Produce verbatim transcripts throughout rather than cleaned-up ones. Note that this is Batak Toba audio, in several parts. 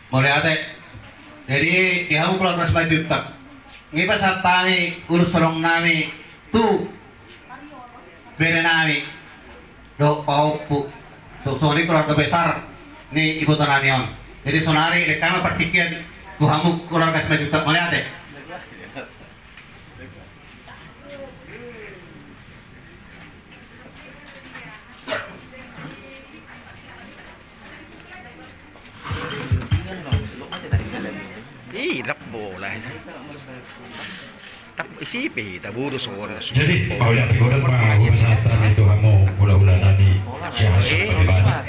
Mauliate. Jadi di hamu keluarga Simanjuntak, nunga pasahat hami ulos holong nami tu bere nami dohot pahompu, songon i keluarga besar ni iboto nami on. Jadi saonari lehon hami partingkian tu hamu keluarga Simanjuntak. Mauliate. Ih, rap bola. Tap isi pe hita boru songon. Jadi mauliate godang ma hupasahat hami tu hamu hulahula nami Siahaan Sompang Debata.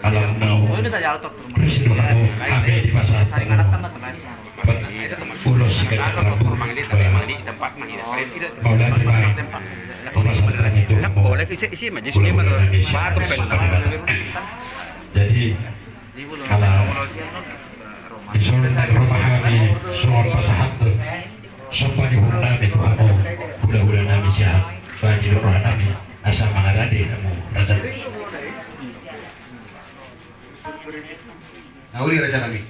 Alana ro do hamu hami dipasahat hamu ulos siganjang rambu. Mauliate ma hupasahat hami tu hamu hulahula nami Siahaan Sompang Debata. Jadi ala dison naeng ro ma hami songon pasahathon somba ni uhum nami tu hamu hulahula nami Siahaan, bahen do roha nami asa mangarade hamu raja. Na uli raja nami.